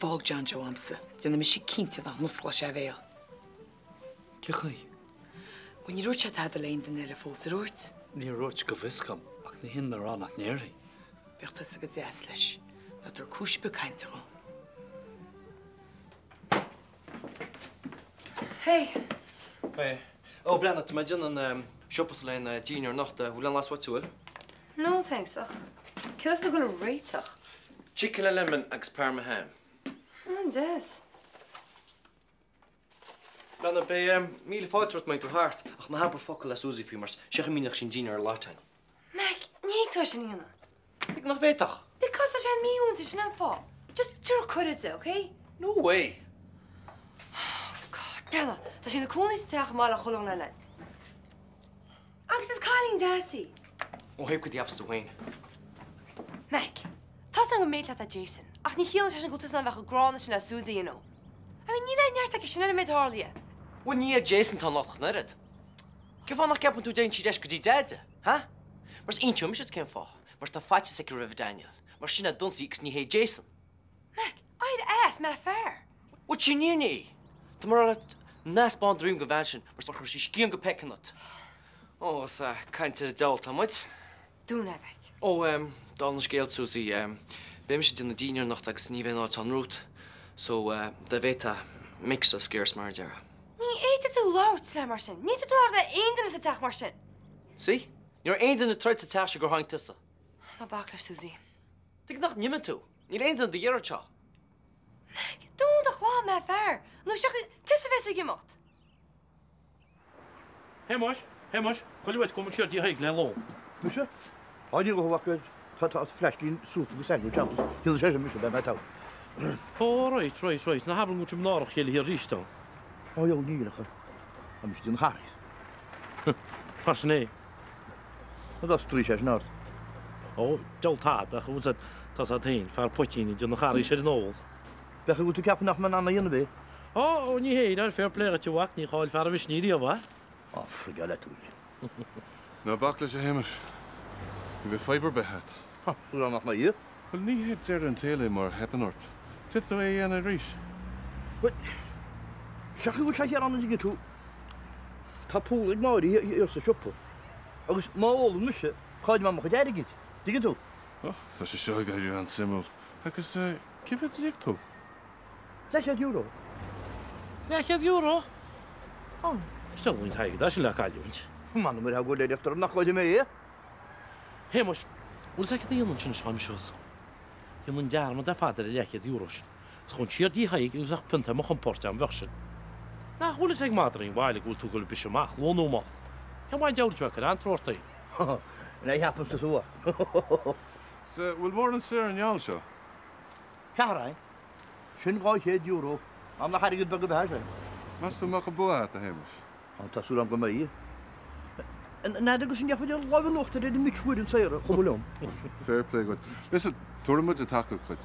Fág John Joe a'msa. Déanfaidh mise cinnte nach n-osclóidh sé a bhéal. Cén chaoi? Bhuel, níor dhúirt sé tada le aon duine eile fós, ar dhúirt? Níor dhúirt, go bhfios dhom, ach ní hin le rá nach ndéarfaidh. Bíodh tusa go deas leis. Ná tabhair cúis ar bith cainte dhó. Hey. Hey. Ó, breathnaigh, tá mé ag déanamh an siopa le haghaidh an dinnéar anocht, bhfuil aon bhlas uait, bhfuil? No, thanks, ach céard atá tú ag dul a réiteach? Chicken le lemon agus parma ham. An-deas. Breathnaigh, beidh míle fáilte romhat má bhíonn tú thart, ach ná habair focal le Suzy faoi mar is sé chomh míneach sin dinnéar a lot againn. Mac, ní fhéadfá tú é sin a dhéanamh. Tuige nach bhféadfadh? Because tá sé mímhúinte, sin an fáth. Just tabhair cuireadh di, okay? No way! Oh God, breathnaigh, tá sí ina cónaí sa teach chomh maith le chuile dhuine eile. Agus is cailín deas í. Ó thaobh go dtí absa tú féin. Mac, tá 's agam gur mate leat é Jason, ach ní chiallaíonn sé sin go bhfuil tusa in ann a bheith chomh gránna sin le Suzy, you know. I mean, níl aon neart aici sin ar an méid a tharlaigh. Bhuel, ní ar Jason atá an locht ach an oiread. Cén fáth nach gceapann tú dtéann sí ar ais go dtí Deaide, ha? Mar is inseoidh mise duit cén fáth. Mar tá faitíos aici roimh Daniel. Mar sin é d'ionsaí agus ní hé Jason. Mac, éirigh as, mé fear. Bhuel, sin an fhírinne í. Tá mé ag rá leat ná spáin droim don bhean sin mar chuirfeadh sí scian go Pekin ort. Ó, is ag caint ar an diabhal atá muid. Dún é, Mhic. Ó, dála an scéil, Suzy, beidh mise ag déanamh dinnéar anocht agus ní bheidh aon áit ann romhat. So, dá bhféadfá mix the scarce mar a déarfá. Ní fhéadfaidh tú labhairt léi mar sin. Ní fhéadfaidh tú labhairt le aon duine sa teach mar sin. See? Ní raibh aon duine ag troid sa teach seo gur tháinig tusa. Ná bac leis, Suzy. Tuige nach n-imíonn tú? Níl aon duine do dh'iarraidh anseo. Mac, dún do chlann mé fear, nó seachas tusa a bheas ag imeacht. Shéamais, Shéamais, goil uait gabh siar dtí Thaidhg le lón. Mise? Á ní raibh ach tá tá fleaiscín súp agus sandwich ann agus shíl sé sin mise beidh mé togha. Ó right, right, right, ná habair go bhfuil sibh náireach a chéile thiar arís ann. Ó jó níl ach tá mise déanamh Charraigh. Mar sin é. Nó dá straois é sin ort. Ó, diabhal tada, ach bhfuil tá's agat féin, fear poitín ag déanamh Charraigh ar an ól. Bheadh go bhfuil tú ag ceapadh nach mbeinn in ann a dhéanamh é. Ó, ó, ní hé, ar fair play dhuit a mhac, ní chaill fear a mhisnigh riamh, a. Á, frigeáil le tú. Ná bac leis a Shéamais. Ní bheidh fadhb ar bith agat. Tá súil agam nach mbeidh. Bhuel, ní hé deireadh an tsaoil é má theipeann ort. D'fhéadfadh tú é a dhéanamh arís. Bhuel, seachas go bhfuil sé thiar ann an dtuigeann tú, tá pool ag Máire thiar sa siopa agus má ólann mise, caillfidh mé mo chuid airgid, dtuigeann tú? Ó, tá sé seo ag éirí an-suimiúil. Agus cé mhéad a d'íoc tú? Leathchéad euro. Leathchéad euro? Á. Is diabhal an t-airgead é sin le cailliúint. M'anam ar theagmháil le deirtear orm nach gcaillfidh mé é. Shéamais, bhfuil fhios agat cad a dhéanfainn anois dá mbeinnse thusa? Dhéanfainn dearmad ar fad ar an leathchéad euro sin. Is ghabhfainn siar dtí Thaidhg agus bheadh pionta ar mo chompord agam, bheadh sin. Nach bhfuil fhios ag madraí an bhaile go bhfuil tú ag dul ag briseadh amach, luath nó mall? Cén fáth an diabhal tú ag cur antró ort féin? Ní cheapaim tusa uath. 'S bhfuil mórán saor an gheall seo? Ceathrar againn. Sin €200. Á, nach airgead beag ab ea sin? Meas tú an mbeadh an bua agat, a Shéamais? Á, tá súil agam go mbeidh. N'fheadar agus an ndeachaigh an lámh in uachtar ar an mitch fuair an saothar chomh maith liom. Fair play dhuit. Listen, tabharfaidh muid tacaíocht dhuit.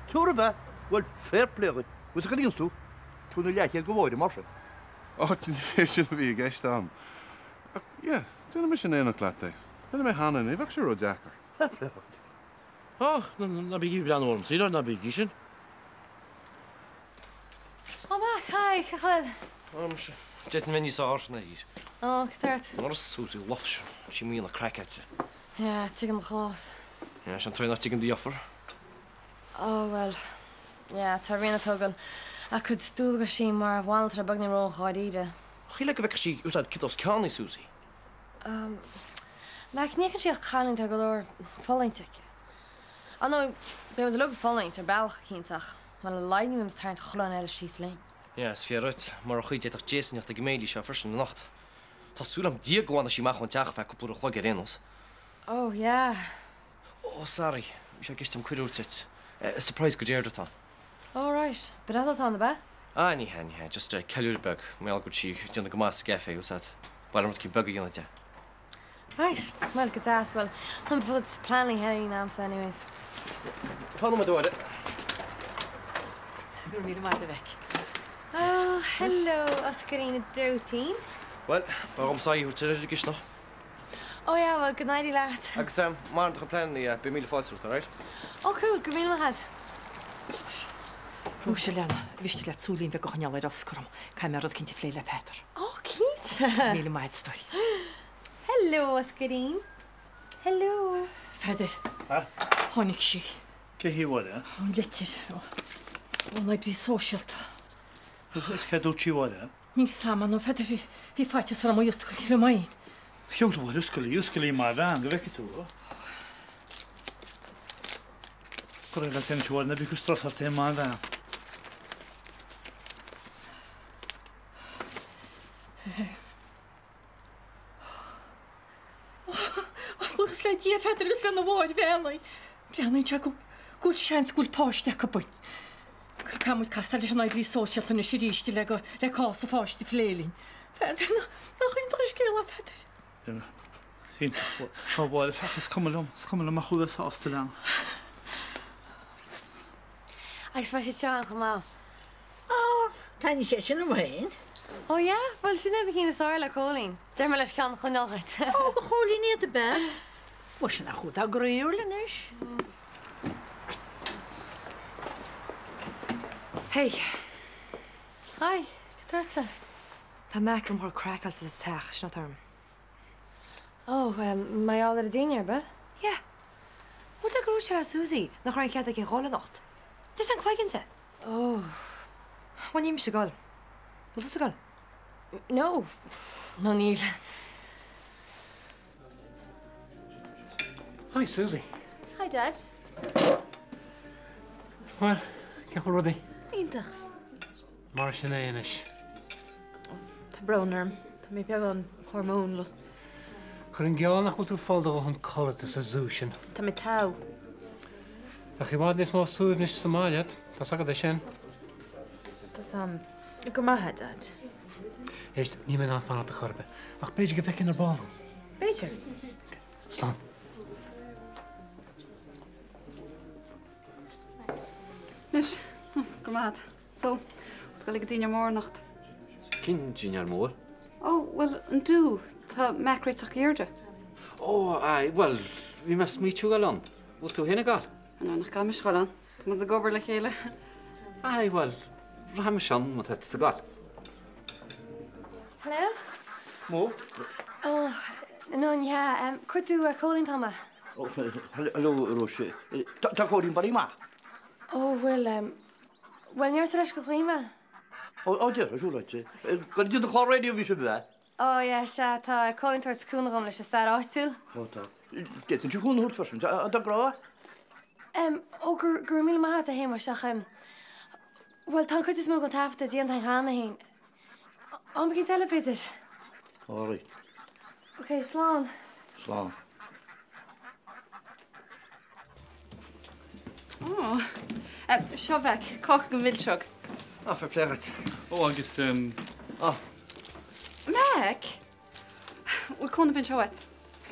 Tabharfaidh, ab ea? Bhuel, fair play dhuit. Bhfuil 's agat cad a dhéanfas tú? Tabhair na leathchéad do Mháire, mar sin. Á, ní hé sin a bhí i gceist agam. Ach, yeah, déanfaidh mise in éineacht leat é. Rinne mé cheana, ní bheadh sé ródheacair. Fair play dhuit. Á, ná bígí ag breathnú ormsa, ná bígí sin. Ó Mac, hi, cén chaoi a bhfuil? Ó, muise, d'fhéadfainn bheith níos fearr, ndáiríre. Ó, cad tá ort? Mar Suzy Love sin, sí mo dhéanamh craiceáilte. Yeah, tuigim do chás. Yeah, sin tráth nach dtuigim do dheirfiúr. Ó, bhuel, yeah, tá Ríona ag tógáil a cuid dualgaisí mar bhanaltra beagán ró-dháiríre. Shílfeá go bhfeicfeadh sí úsáid ciotóg os ceann í, Suzy. Mac, ní fheiceann sí ach cailín tá go leor fulaingt aici. Ar ndóigh, beidh muid uilig ag fulaingt ar bealach eicínt ach mar a laghad ní bheidh muid ag tarraingt chuile dhuine eile síos linn. Yeah, is fíor dhuit. Mar ar chaoi d'fhéadfadh Jason theacht ag an mbéilí seo freisin anocht. Tá súil agam Dia go bhfanfaidh sí amach ón teach ar feadh cúpla uair a chloig ar aon nós. Oh, yeah. Oh, sorry. Bhí sé i gceist agam cuireadh a thabhairt duit. Surprise do Deirdre atá ann. Oh right. Breithlá atá ann, ab ea? Ah, ní hea, ní hea. Just ceiliúradh beag. Mar gheall go bhfuil sí ag déanamh go maith sa gcaife, fhios agat. Ba mhaith liom rud eicínt beag a dhéanamh di. Right. Bhuel, go deas. Bhuel, tá mo chuid pleananna féin a'msa anyways. Fan nóiméad, a Mháire. Go raibh míle maith agat, a mhic. Oh, hello, Oscairín a dóitín. Bhuel, ba dhomsa aghaidh a thabhairt ar an gcisteanach. Oh yeah, bhuel, go n-éirí leat. Agus má athraíonn do chuid pleananna, beidh míle fáilte romhat, alright? Oh cool, go raibh míle maith agat. Muise, a leana, an mhiste leat súilín bheag a choinneáil ar oscailt orm. Caithfidh mé rud eicínt a phlé le Peadar. Ó, cinnte! Míle maith a't, a stóirín. Hello, a Oscairín. Hello. Pheadair. Tháinig sí. Cé hí a Mháire? An litir ón oibrí sóisialta. Agus céard a dúirt sí a Mháire? Níl 's a'm, a Pheadair, bhí, bhí faitíos orm í a oscailt liom fhéin. Sheol a Mháire, oscail í, oscail í maith bhean, go bhfeicfidh tú. Go raibh leat anois a Mháire, ná bí ag cur strus ort féin maith bhean. Buíochas le Dia, a Pheadair, agus lena Mháthair bheannaithe. Breathnaíonn sé go bhfuil seans go bhfuil páiste acu againn. Caithfidh muid castáil leis an oibrí sóisialta anois arís le go le cás an pháiste a phlé linn. Pheadair, nach iontach an scéal é, a Pheadair? Iontach, a Mháire, féach, is cuma liom, is cuma liom ach thú a bheith sásta, a leana. Agus beidh siad seo ann chomh maith. Á, taitníonn sé sin liom féin. Ó yeah? Bhuel, sin iad na cinn is fearr le Cóilín. Deir mé leis ceann a choinneáil dhuit. Ó, do Chóilín iad ab ea? Muise nach iontach groíúil anois. Hey. Hi, cad tá ortsa? Tá Mac im chur craiceáilte sa teach, sin atá orm. Ó, mar gheall ar an dinnéar, ab ea? Yeah. Bhfuil sé go raibh sé le Susie nach raibh aon chead aici a dhul anocht? D'ith sé an cloigeann di. Ó. Bhuel, níl mise ag dul. Bhfuil tusa ag dul? No. No, níl. Hi, Susie. Hi, Dad. Bhuel, cén chaoi a bhfuil rudaí? Iontach. Mar sin é anois. Tá brón orm. Tá mé beagán hormonal. Chuirfinn geall nach bhfuil tú ag fáil do dhóthain codlata sa zú sin. Tá mé togha. Bheadh i bhfad níos mó suaimhnis sa mbaile agat, tá's agat é sin. Tá's a'm. Go raibh maith agat, Dad. Éist, níl mé in ann fanacht ar chor ar bith, ach b'fhéidir go bhfeicfinn ar ball thú. B'fhéidir. Slán. Anois, go raibh maith agat. So, bhfuil tú ag dul ag an dinnéar mór anocht? Cén dinnéar mór? Ó, bhuel, an do, tá Mac ag réiteach do Dheirdre. Ó, aye, bhuel, bhí mé ag smaoitiú dul ann. Bhfuil tú féin ag gabháil? Ar ndóigh nach gcaithfidh mise dhul ann. Tá muid ag obair le chéile. Aye, bhuel, rachaidh mise ann má tá tusa ag gabháil. Hello? Mo? Ó, no, ní hea. Cuir tú Cóilín tá mé. Ó, hello, Róise. Tá Cóilín barraí maith. Ó, bhuel, bhuel, ní dúirt tú leis gur ghlaoigh mé. Ó, deir, siúl leat. Gur iad an chlár raidió a bhí sibh a bheith. Ó, yeah, sea, tá Cóilín ag tabhairt cúnamh dhom leis an stair áitiúil. Ó, tá. D'fhéadfainnse cúnamh a thabhairt freisin. Tá grá. Em, ó, go go raibh míle maith agat, a Shéamuis, ach em, bhuel, tá an chuid is mó den taifeadta déanta agam cheana féin. Am éicint eile, b'fhéidir? All right. Ok, slán. Slán. Ó, seo Mheaic, cáca go milseog. Á, fair play dhuit. Ó, agus, em, á. Mheaic! Bhfuil cúnamh anseo uait?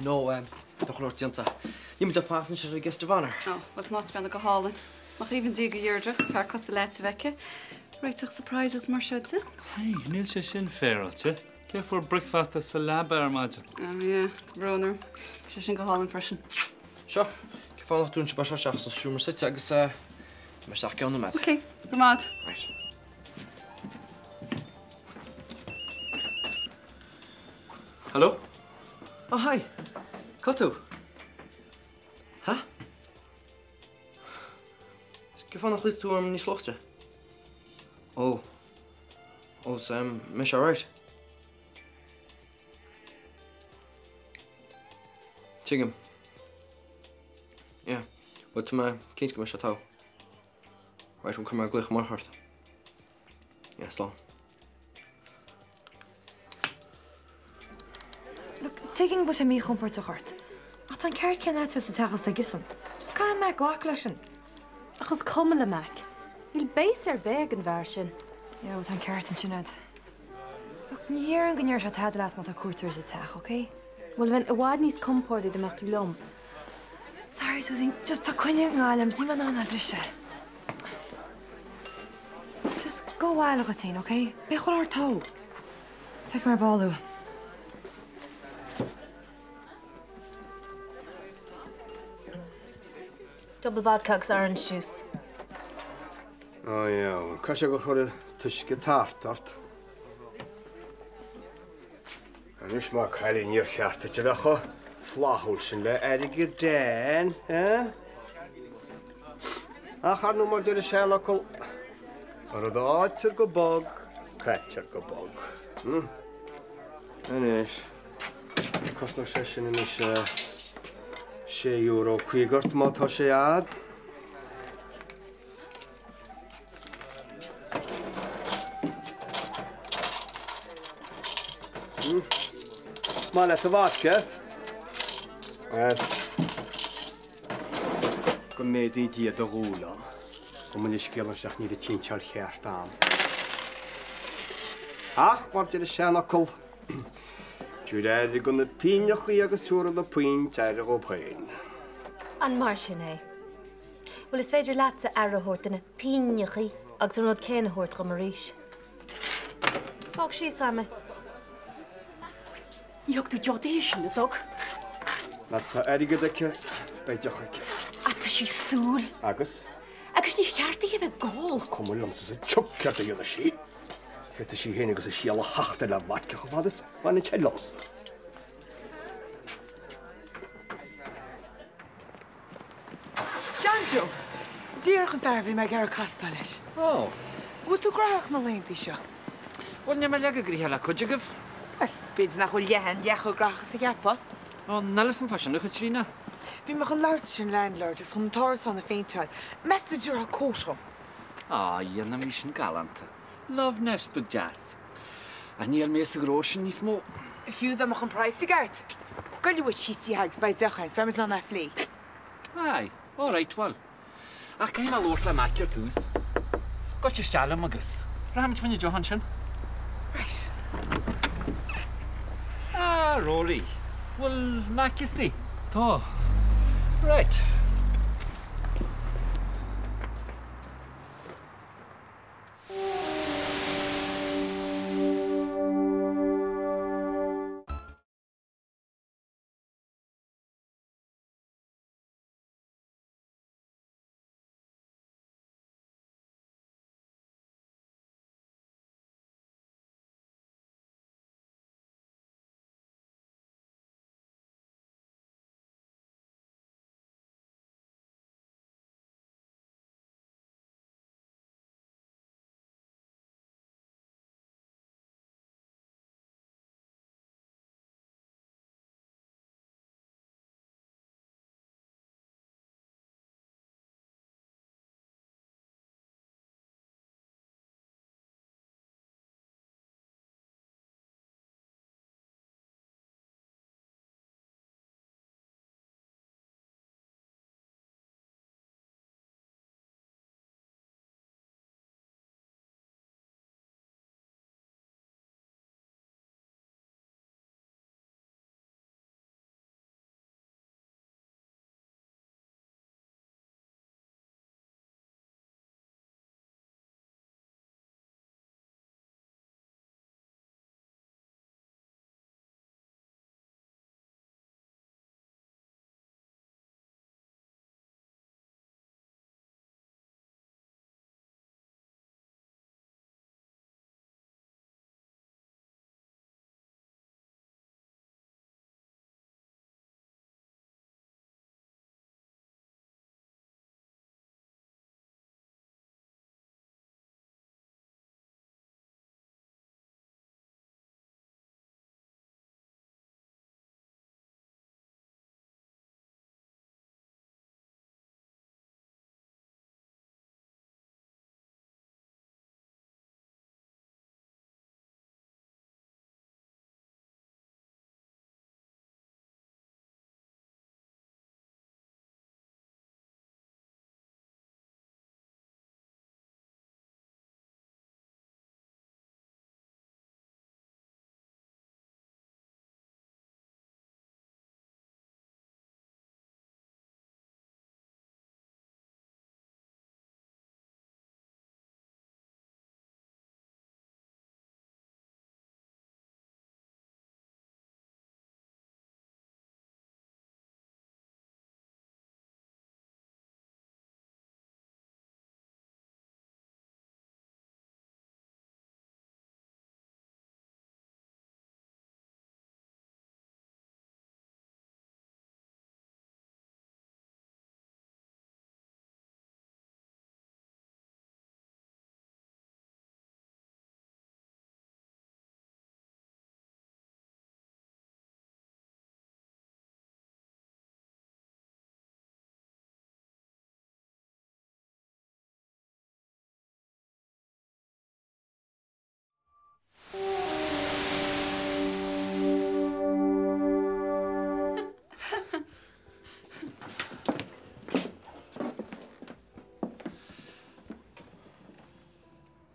No, em, tá go leor déanta. Níl muid ach fanacht anois ar an guest of honour. Ó, bhuel tá an áit ag breathnú go hálainn. Nach aoibhinn Dia do Dheirdre, fear cosúil leat a bheith aici. Réiteach surprises mar seo di. Hey, níl sé sin féaráilte. Cé a fuair bricfeasta sa leaba ar maidin? Oh yeah, tá brón orm. Bhí sé sin go hálainn freisin. Seo, cén fáth nach dtabharann sibh é seo isteach sa seomra suite agus eh, tá mé isteach i gceann nóiméad. Ok, go raibh maith agat. Right. Hello? Oh, hi. Cá tú? Ha? Cén fáth nach ghlaoigh tú orm níos luaithe? Ó. Ó, is an mbeidh sé alright. Tuigim. Yeah. Bhuel, tá mé cinnte go mbeidh sé togha. Right, bhuel, cuirfidh mé glaoch amárach ort. Yeah, slán. Look, tuigim go bhfuil sé míchompordach ort, ach tá an ceart céanna agat a bheith sa teach is aigesan. Just caithfidh Mac glacadh leis sin. Ach is cuma le Mac. Níl béas ar bith ag an bhfear sin. Yeah, bhuel, tá an ceart ansin agat. Look, ní dhéarfainn go ndéarfaidh sé tada leat má tá cuairteoirí sa teach, ok? Bhuel, bheinn i bhfad níos compordaí dá mbeadh tú liom. Sorry, Susie, just tá coinne i nGaillimh, níl mé in ann é a bhriseadh. Just gabh abhaile dhuit féin, ok? Beidh chuile shórt togha. Feicfidh mé ar ball thú. Double vodka agus orange juice. Ó yeah, bhuel, caithfidh sé gur chuir an t-uisce tart ort. Anois mar cailín níor cheart duit a bheith chomh flaithiúil sin le airgead Dan, eh? Ach ar ndóigh mar deir an seanfhocal, an rud a fháitear go bog, caitear go bog. Hm? Anois, cosnóidh sé sin anois €6.50 ort má tá sé a'd. Maith leat an vodka? Bhuel, go méadaí Dia do dhúil ann. Gabh mo leithscéal anois ach níl an tsinseáil cheart a'm. Ach, mar deir an seanfhocal, tabhair aire do na pingneachaí agus tabharfaidh na puint aire dhóibh féin. An mar sin é? Bhuel, is féidir leatsa aire a thabhairt do na pingneachaí agus an rud céanna a thabhairt dhom arís. Fág síos a'm é. Ní thug tú deoch dithe sin, a dTug. Más tá airgead aici, beidh deoch aici. Ach tá sí súil. Agus? Agus ní cheart di a bheith ag ól. Cuma liomsa sa tsioc céard a dhéanfaidh sí. Féadfaidh sí féin agus a síol a thachtadh le vodka chomh fada is a bhaineann sé liomsa. John Joe! Díreach an fear a bhí mé ag iarraidh castáil leis. Ó. Bhfuil tú graitheach na laethanta seo? Bhuel, níl mé leath chomh graitheach le cuid agaibh. Bhuel, b'fhéidir nach bhfuil leath an leath chomh graitheach is a cheapfá. Ó, níl fhios a'm fá sin, a Chaitríona. Bhí mé chun labhairt leis an landlord agus chun an t-árasán a phéinteáil. Meas tú an dtabharfá quote dhom? Á, dhéanfainn sin galánta. Love nest beag deas. Ach níl mé sa ghnó sin níos mó. Fiú dá mbeadh an praghas i gceart. Gabh uait síos tí agus beidh deoch ann, beidh muid in ann é a phlé. Aye, alright, bhuel. Ach caithfidh mé labhairt le Mac ar tús. Goitse isteach liom agus rachaimid fá choinne deoch ansin. Right. Ah, Rory. Bhfuil Mac istigh? Tá. Right.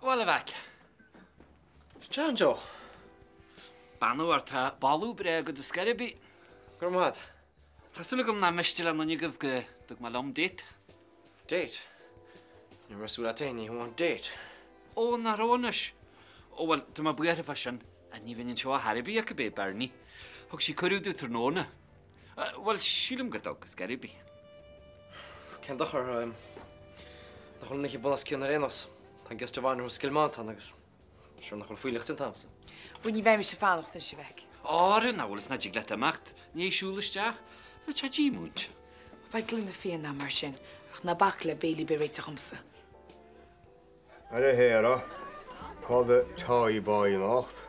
Bhuel, a mhac. John Joe. Beannacht ort, tá boladh breá agat ar scor ar bith. Go raibh maith agat. Tá súil agam nach miste le aon duine agaibh go dtug mé liom date. Date? Ní raibh mé ag súil leat féin, ní hamháin date. Ó, nach raibh anois? Ó bhuel, tá mé buartha fá sin. Ní bheinn anseo ar chor ar bith ach gurb é Bernie. Thug sí cuireadh domh tráthnóna. Bhuel, sílim go dtug, ar scor ar bith. Cén dochar, nach bhfuil an oíche bun os cionn ar aon nós. Tá an giosta bhain orthu Cill Mhantáin agus sure nach bhfuil fuílleach déanta agamsa. Bhuel, ní bheidh mise ag fanacht anois, a mhaic. Ara, nach bhfuil is nach dtig leat imeacht, ní siúl isteach. Bheadh sé díomúinte. Beidh gloine fíona agam mar sin, ach ná bac le béilí ar bith a réiteach dhomsa. Ar a Shéara, cá bhfuil Toy Boy anocht?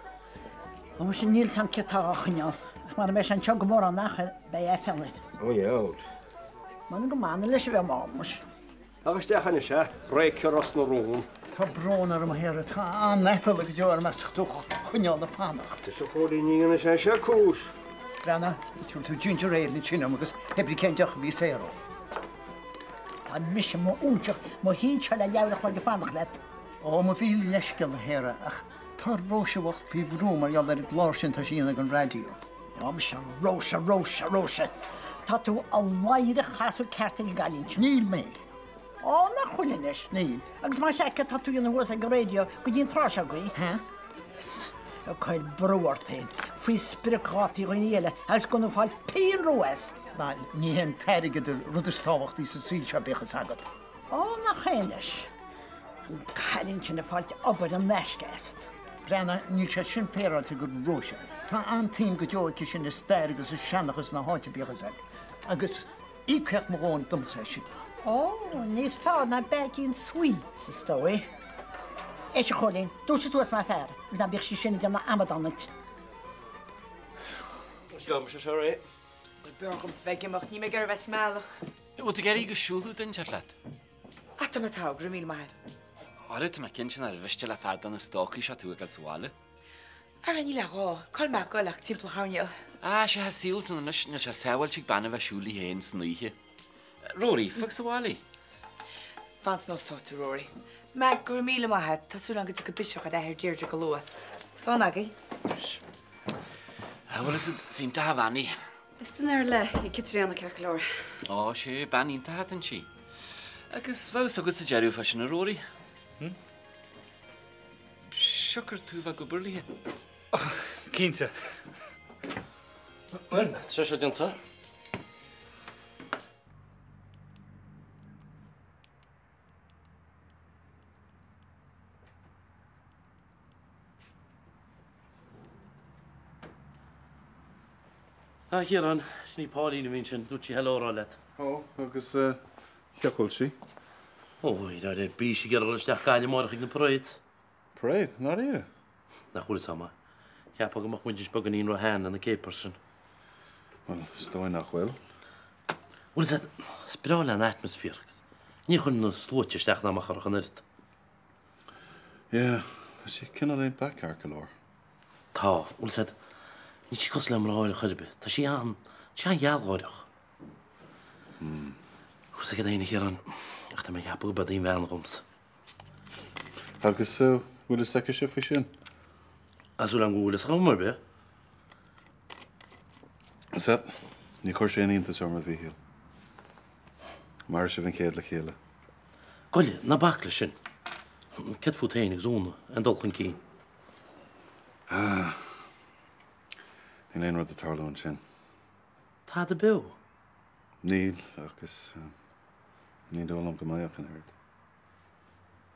Ó muise níl 's a'm cé tá á choinneáil, ach mara mbeidh sé anseo go mórán achair, beidh aiféala air. Ó dheabhail. M'anam go mb'annamh leis a bheith mall, muis. Gabh isteach anois, a réice Ros na Rún. Tá brón orm, a Shéara, tá an-aiféala go deo orm as tú choinneáil ag fanacht. Is a Chóilín, ní dhéanfaidh sé seo cúis. Breathnaigh, tabharfaidh tú ginger ale ansin dom agus pé brí cén deoch a bhí saor ó. Tá mise mo óinseach, mo shinsear le leathuair a chloig ag fanacht leat. Ó, mo mhíle leithscéal, a Shéara, ach tá Róise bhocht faoi bhrú mar gheall ar an gclár sin atá sí a dhéanamh ag an raidió. Ó, muise, Róise, Róise, Róise, tá tú ag ladhar a chasadh ceart ar an gcailín sin. Níl mé. Ó, nach bhfuil anois? Níl. Agus más ea, céard tá tú a dhéanamh thuas ag an raidió go dtí an tráth seo gaoth? Hä? Is ag cur brú ort féin faoi spriocdhátaí dhaoine eile agus gan tú ag fáil pingin rua as. Bhail, ní hé an t-airgead an rud is tábhachtaí sa saol seo, bíodh fhios agat. Ó, nach é leis. An cailín sin ag fáilt obair in aisce asat. Breathnaigh, níl sé sin féaráilte go Róise. Tá an-tsuim go deo aici sin i stair agus i seanchas na háite, bíodh fhios agat. Agus íocaíocht mo dhóthain domsa é sin. Ó, níos fearr ná baigín sweets, is dóigh. Éist, a Chóilín, dúisigh suas mar fear agus ná bíodh sí sin ag déanamh amadáin duit. Gabh mise seo réidh. Bhuel, b'fhearr dhomsa bheith ag imeacht, níl mé ag iarraidh bheith sa mbealach. Bhfuil tú ag iarraidh go siúlfadh duine inteacht leat? Ah, tá mé togha, go raibh míle maith agat. Ara, tá mé cinnte nár mhiste le fear de na stócaigh seo tú a fheiceáil sa bhaile. Ara, níl aon ghá, cá bhfuil mé ag goil ach timpeall an choirnéil. Ah, sea, tá saol ann anois, níl sé sábháilte ag bean a bheith ag siúl í féin san oíche. Rory, fág sa bhaile í. Fan san atá tú, Rory. Mac, go raibh míle maith agat, tá súil agam go dtiocfaidh biseach ar athair Deirdre go luath. Slán agaibh. Ah, bhuel, is iontach an bhean í. Is duine ar leith í Caitríona, ceart go leor. Ó, sé, bean iontach atá inti. Agus bheadh fhios agat sa deireadh fá sin, a Rory. Hm? Siocair tú bheith ag obair léi. Cinnte. Bhuel, tá sé seo déanta. A Chiaráin, sin í Pauline a bhí ansin, dúirt sí hello a rá leat. Ó, agus cén chaoi a bhfuil sí? Ó, í ar bís ag iarraidh dul isteach Gaillimh amárach ag na parades. Parade? I ndáiríre? Nach bhfuil fhios a'm. Cheapfá go mbeadh muid anois beagáinín ró-shean le na capers sin. Bhuel, is dóigh nach bhfuil. Bhuel, is ea, is breá léi an atmaisféar agus ní chuireann na sluaite isteach ná amach uirthi ach an oiread. Yeah, tá sí cineál laid back ceart go leor. Tá, bhfuil fhios a'd, níl sí cosúil le mná eile chor ar bith. Tá sí an, tá sí an-ghealgháireach. Hmm. Bhfuil fhios agat fhéin a Chiaráin, ach tá mé ag ceapadh go b'eod í an bhean dhomsa. Agus bhfuil fhios aicise faoi sin? Tá súil agam go bhfuil fhios agam ar bith. Sea, ní chuir sé aon iontas orm a Mhíchíl. Mairfidh sibh an chéad le chéile. Goile, ná bac leis sin. Céard fút féin agus Úna, aon dul chun cinn? Ah. Níl aon rud ag tarlú ansin. Tada beo? Níl, agus ní dóigh liom go mbeidh ach an oiread.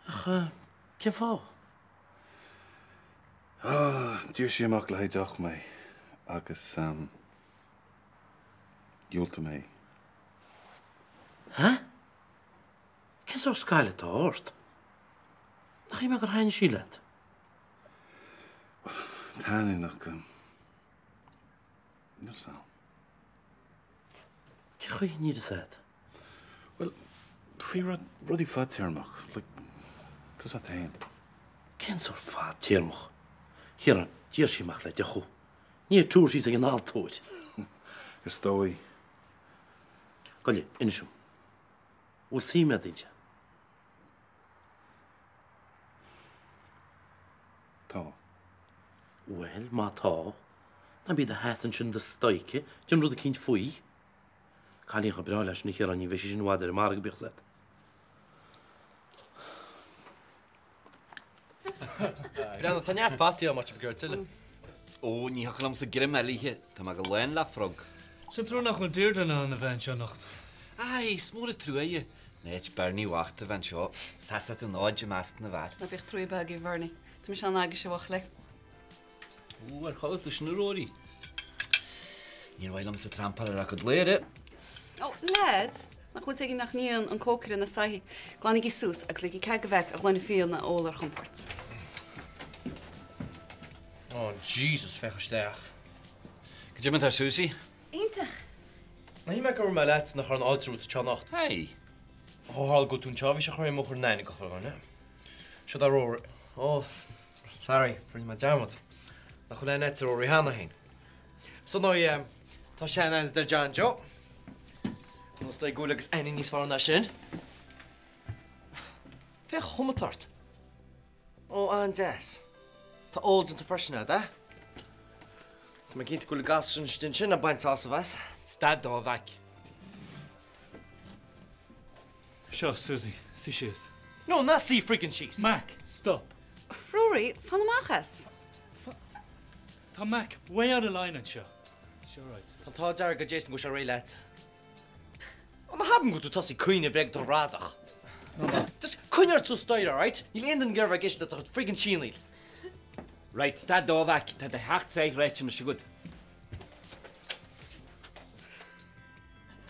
Ach cén fáth? Ah, d'iarr sí amach le haghaidh deoch mé agus dhiúltaigh mé. Hah? Cén sórt scaile atá ort? Nach shíl mé gur thaitnigh sí leat? Bhuel, taitníonn ach níl fhios a'm. Cén chaoi níl fhios a'd? Bhuel, faoi rud, rudaí fadtéarmach, like, tá fhios a'd féin. Cén sórt fadtéarmach? Ciarán, d'iarr sí amach le deoch thú. Ní ag tabhairt síos ag an altóir. Is dóigh. Goile, inis dom. Bhfuil suim a'd inti? Tá. Bhuel, má tá, ná bí i do sheasamh ansin i do staice, déan rud eicínt faoi. Cailín chomh breá leis sin, a Chiaráin, ní bheidh sí sin i bhfad ar an margadh, bíodh 's agat. Breathnaigh, tá neart fataí ann, má tá sibh ag iarraidh tuilleadh. Ó, ní thiocfadh liomsa greim eile a ithe, tá mé go lán le frog. Sin trua nach bhfuil Deirdre in ann a bheith anseo anocht. Aye, is mór an trua é. Nach ait Bernie bhocht a bheith anseo, seasamh an fhóid i measc na bhfear. Ná bíodh trua ar bith agaibh do Bhernie. Tá mise in ann agaibhse a bhuachaillí. Ó, ar chuala tú sin, a Rory? Níor mhaith liomsa trampáil ar a cuid ladhra. Ó, lads, nach bhfuil 's agaibh nach níonn an cócaire na soithí. Glanaigí suas agus ligigí cead do Mheaig a ghloine fíona a ól ar chompord. Ó, Jesus, féach isteach. Goidé mar atá Susie? Iontach! Shíl mé go raibh mé leat nach raibh an áit romhat anseo anocht. Hey! Ó tharla go bhfuil tú anseo, bhí sé chun mo chur in aithne go chuile dhuine. Seo do Rory. Ó, sorry, rinne mé dearmad. Nach bhfuil aithne agat ar Rory cheana féin. So nó, tá sean-aithne agat ar John Joe. Nó is dóigh go bhfuil agus aithne níos fearr ná sin. Féach an chuma atá ort. Ó, an-deas. Tá ól déanta freisin agat, eh? Tá mé cinnte go bhfuil an gasúr sin istigh ansin ag baint sásamh as. Stad de, a mhac. Seo, Susie, suigh síos. No, ná suigh friggin síos! Mac, stop. Rory, fan amach as. Tá Mac way out of line anseo. Sure, right. Tá an t-ádh dearg ag Jason go bhfuil sé réidh leat. Ó, ná habair go bhfuil tú tosaithe ag caoineadh bréag do bhradach. Just coinnigh ort suas staighre, alright? Níl aon duine ag iarraidh bheith ag éisteacht le do chuid friggin sianaíl. Right, stad de, a mhac, tá do sheacht sáith ráite anois agat.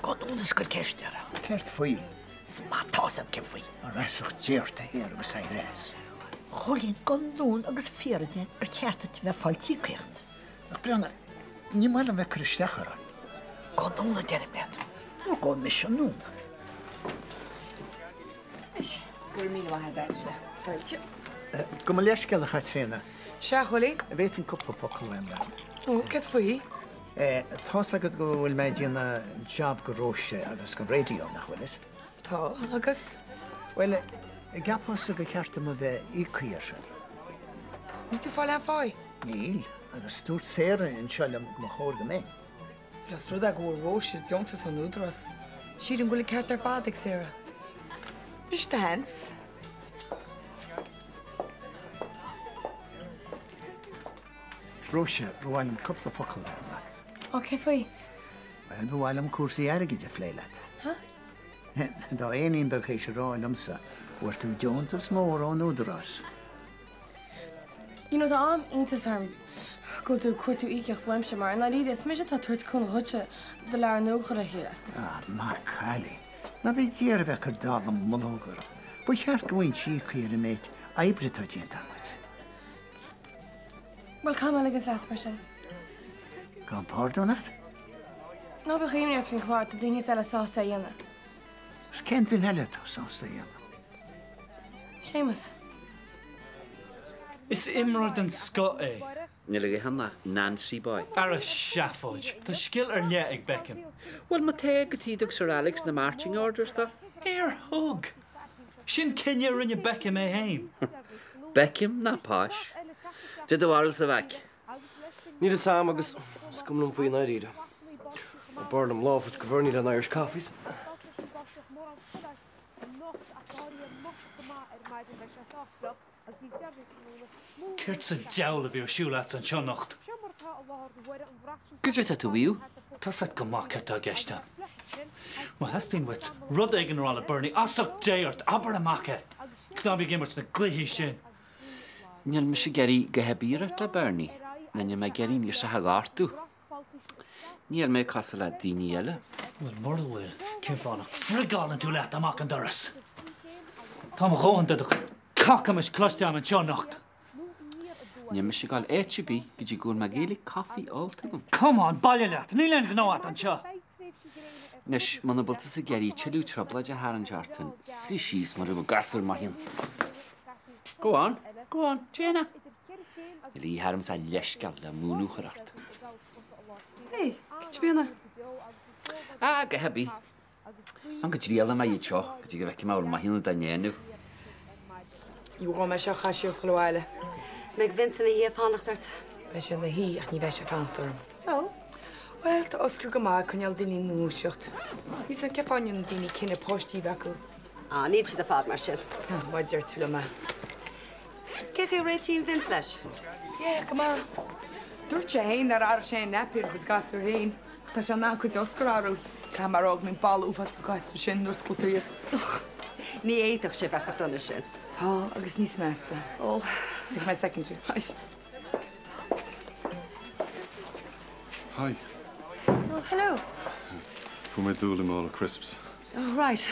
Gabh anonn is cuir ceist uirthi. Céard faoi? Is maith atá 's agat céard faoi. An fheasacht déarta thiar agus éireas. A Chóilín, gabh anonn agus fiafraigh di ar cheart duit a bheith ag fáil íocaíocht. Ach breathnaigh, ní maith liom bheith ag cur isteach uirthi. Gabh anonn a deirim leat, nó gabhfaidh mise anonn. Anois, go raibh míle maith agat, a Fáilte. Gabh mo leithscéal, a Chaitríona. Sea, a Chóilín? An bhféadfainn cúpla focal a bheith leat? Ó, céard faoi? Tá's agat go bhfuil mé ag déanamh jab go Róise agus go Radio, nach bhfuil fhios? Tá, agus? Bhuel, an gceapfása gur cheart dom a bheith íoctha as sin? Níl tú ag fáil aon pháí? Níl, agus dúirt Sarah anseo liom go mba chóir go mbeinn. Bhuel, os rud é go bhfuair Róise deontas ón Údarás, sílim go bhfuil an ceart ar fad ag Sarah. Bris do sheans. Róise, ba mhaith liom cúpla focal a bheith leat. Ó, cé faoi? Bhuel, ba mhaith liom cúrsaí airgid a phlé leat. Huh? Tá éinín beag théis a rá liomsa go bhfuair tú deontas mór ón Údarás. You know, tá an-iontas orm go bhfuil tú ag cuartú íocaíocht uaimse mar i ndáiríre is mise atá ag tabhairt cúnamh dhuitse do leabhar nua a chur le chéile. Ah, maith cailín. Ná bí ag iarraidh a bheith ag cur dallamullóg orm. Ba cheart go bhfaighinnse íoctha ar an méid oibre atá déanta agat. Bhuel, caithfidh mé ligint leat mar sin. Gabhaim pardún leat? Ná bíodh imní ort faoin chlár, tá duine eile sásta é a dhéanamh. Agus cén duine eile atá sásta é a dhéanamh? Séamus. Is imreoir den scoth é. Níl aige ann ach Nancy Boy. Ara seafóid! Tá scil ar leith ag Beckham. Bhuel, má tá, cad chuige a dtug Sir Alex na marching orders dó? Ar thug? Sin cinneadh a rinne Beckham é féin. Beckham ná Posh. Cad é do bharúilsa a mhac. Níl fhios a'm agus is cuma liom faoi i ndáiríre. Ó b'fhearr liom lámh a thabhairt go Bernie le Irish Coffees. Céard sa diabhal a bhí ar siúl agat anseo anocht? Cad é tá tú a mhaíomh? Tá's agat go maith céard tá i gceist a'm. Má theastaíonn uait rud éigin a rá le Bernie, as ucht Dé ort, abair amach é! Agus ná bí ag imirt na gcluichí sin! Níl mise ag iarraidh a dhath ar bith a ráit le Bernie, ná níl mé ag iarraidh an ghirseach a ghortú. Níl mé cosúil le daoine eile. Bhuel, mura bhfuil, cén fáth nach bhfrigeálann tú leat amach an doras? Tá mo dhóthain de do chuid cacamais cloiste a'm anseo anocht. Níl mise ag dul áit ar bith go dtí go bhfuil mo Gaelic coffee ólta agam. Come on, baile leat! Níl aon ghnó a't anseo! Anois, muna bhfuil tusa ag iarraidh tuilleadh trioblóide a tharraingt ort, suigh síos mar a bheadh gasúr maith ann. Go on, go on, déan é! Níl a dhíth ormsa ach leithscéal le múineadh a chur ort. Hey, cad é mar? Ah, a dhath ar bith. Fan go dtriailfidh mé iad seo go dtí go bhfeicfidh mé an bhfuil maith iontu dá ndéanamh. Ní gá mé seo a chaith siar is dhul abhaile. Mbeidh Vince ina shuí ag fanacht ort? Beidh sé ina shuí ach ní bheidh sé ag fanacht orm. Ó. Bhuel, tá Oscar go maith ag coinneáil daoine ina ndúiseacht. Níl 'fhios a'm cén fáth a ndéanann daoine cinneadh páistí a bheith acu. Á, níl siad ar fad mar sin. Má deir tú liom é. Cén chaoi a réitíonn Vince leis? Yeah, go maith. Dúirt sé féin nár athraigh sé aon nappy ar a chuid gasúr féin. Ach tá sé in ann cuid Oscar a athrú. Caithfidh mé a rá go mbíonn boladh uafásach acu sin nuair a osclaítear iad. Ní fhéadfadh sé bheith chomh dona sin. Tá, agus níos measa. Ó. Feicfidh mé soicind thú. Right. Hi. Oh, hello. Fuair mé dúil i mála crisps. Oh, right.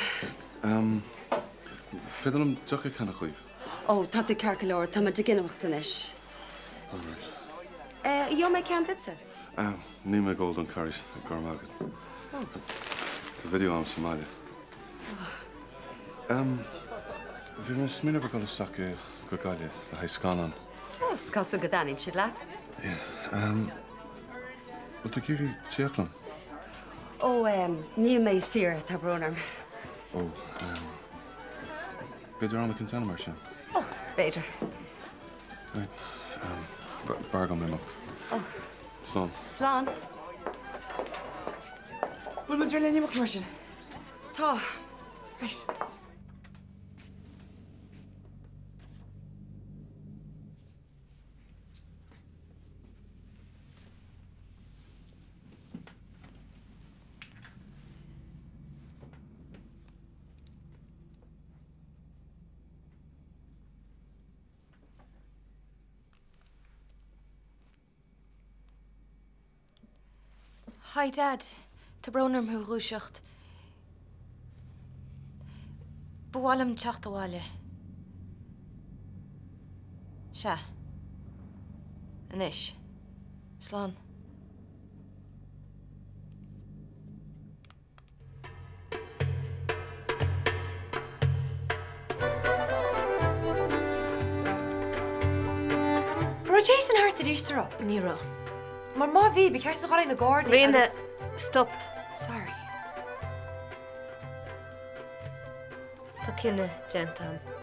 Um, féidir liom deoch a cheannach dhaoibh? Oh, tá tú ceart go leor, tá muid ag imeacht anois. All right. Eh, gheobhaidh mé ceann duitse? Ah, níl mé ag ól don Carys, go raibh maith agat. Oh. Tá video agam sa mbaile. Um, bhí mé ag smaoineamh ar dhul isteach go go Gaillimh le haghaidh scannán. Oh, is cosúil go dtaitníonn siad leat. Yeah, um, bhfuil tú ag iarraidh tíocht liom? Oh, um, níl mé saor, tá brón orm. Oh, um, b'fhéidir am éicint eile mar sin. Oh, b'fhéidir. Right, um, b'fhearr dom imeacht. Oh. Slán. Slán. Bhfuil muid réidh le n-imeacht mar sin? Tá. Right. Hi Dad, tá brón orm thú a dhúiseacht. Ba mhaith liom teacht abhaile. Sea. Anois. Slán. Raibh Jason thart arís a raibh? Ní raibh. Mar má bhí, ba cheart duit dhul ag na Gardaí Ríona, agus. stop. Sorry. Tá cinneadh déanta agam.